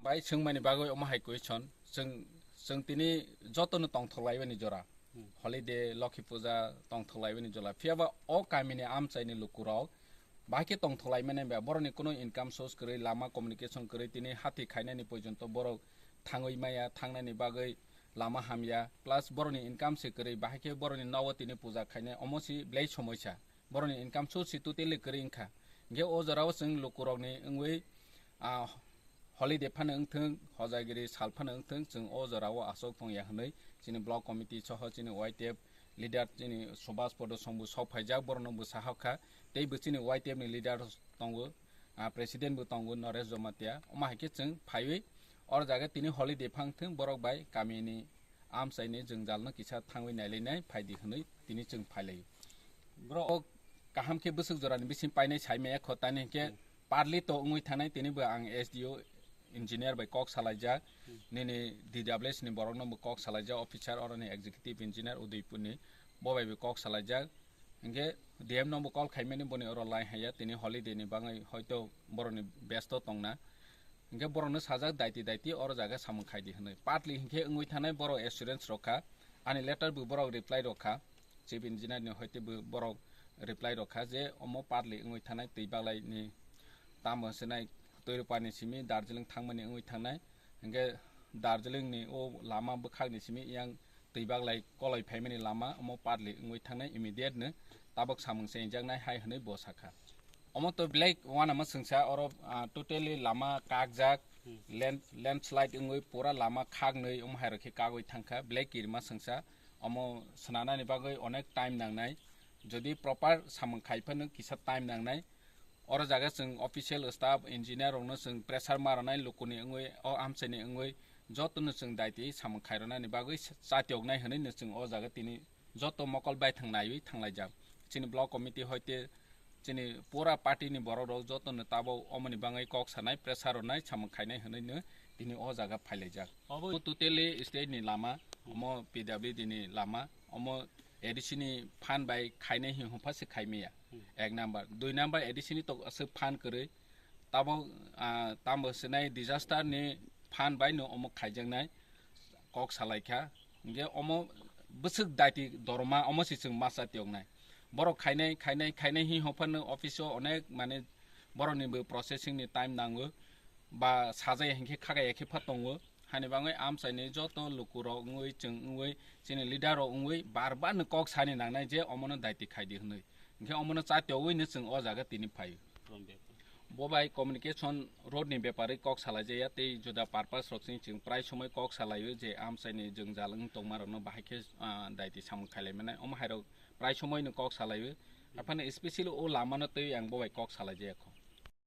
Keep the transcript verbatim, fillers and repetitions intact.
Bai swngmani bagwi omo hai question, chwng, chwng tini jotono tongthok laibani jora. Holiday, Lokhi Puja tongthok laibani jora. Phiyaba o kamini amchaini lukurok bahai khe tongthok laimani ba borokni kuno income source kwrwi, lama communication kwrwi, tini hati khainani porjonto borok thangwi maya, thangnani bagwi lama hamya, plus borokni income se kwrwi, bahai khe borokni nogo tini puja khainai, omo si belai somoisa. Borokni income source si totally kwrwi wngkha. Hinkhe o jorao chwng lukurokni wngwi, ah, holiday phano wngthwng, hojagiri sal phano wngthwng, chwng o jorao aswk tongya hwnwi chini block committee soho chini Y T F leader chini Subhas Podo Song bo sok phaijak, borokno bwsa hokha, tei bo chini Y T F ni leader tongo, ah, president bo tongo Naresh Jomatia. Omo hai khe chwng phaiwi oro jaga tini holiday phang thwng, borok bai kamini amchaini jwngjalno kisa thangwi nailainai phaidi hwnwi tini chwng phailaio. Bro, o kaham khe bwswk jorani bising painai sai maya kho, tani hinkhe partly to wngwi thanai, tini bo ang S D O engineer bai kok salaijak, nini D W S ni borokno bo kok salaijak, officer oroni executive engineer Udaipur ni, bo bai bo kok salaijak. Hinkhe D M no bo call khaimani, boni oro line haiya, tini holiday ni bagwi hoito borokni besto tongna. Hinkhe borokno sajak daiti daiti oro jaga samung khaidi hwnwi. Partly hinkhe wngwi thanai borok assurance rokha, ani letter bo borok reply rokha, chief engineer ni hoite bo borok reply rokha je omo partly wngwi thanai twi baglai ni tamo hwnsinai Toirupani simi Darjeeling thangmani wngwi thangnai. Hinkhe Darjeeling ni o lama bwkhak ni simi yang twi baglai koloi phaimani lama omo partly wngwi thangnai, immediate no tabok samung chengjaknai hai hwnwi bo sakha. Omo to belai uanama swngsa, oro, ah, totally lama kakjak, land, landslide wngwi pura lama khaknwi omo hai rok khe kagwi thangkha, belai kirima swngsa. Omo swnanani bagwi onek time nangnai, jodi proper samung khai phano kisa time nangnai. Oro jaga chwng official staff, engineer rokno chwng pressure ma rwnai, lukuni wngwi, o amchaini wngwi jotono chwng daiti samung khai rwnani bagwi sa-, chatioknai hwnwi no chwng o jaga tini joto mokol baithang naiwi thanglaijak. Chini block committee hoite chini pura party ni borok rok jotono tabok omoni bagwi kok sanai, pressure rwnai, samung khainai hwnwi no tini o jaga phailaijak. Obo totally state ni lama, omo P W D ni lama, omo A D C ni phan bai khainai hi hwnpha se khaimaya. Ek number, dui number A D C ni tok aswk phan kwrwi. Tabok, ah, tamo sinai disaster ni phan bai no omo khaijaknai kok salaikha. Hinkhe omo bwswk daiti dorma omo se chwng masa tiyoknai. Borok khainai, khainai, khainai hi hwnphano office o onek mane borokni bo processing ni time nango. Ba sajaya hinkhe khagaya khe pha tongo. Hani bagwi amchaini joto lukurok wngwi, chwng wngwi, chini leader rok wngwi bar bar no kok sani nangnai je omono daiti khaidi hwnwi. Hinkhe omono chatiyogwi no chwng o jaga tini phaio. Bo bai communication road ni bepari kok salaijaya tei juda purpose rok chwng, chwng prai somoi kok salaio je amchaini jwngjal wng tongma rokno bahai khe, ah, daiti samung khailai mannai. Omo hai rok prai somoi no kok salaio. Aphano specially o lama no twi ang bo bai kok salaijaya kho.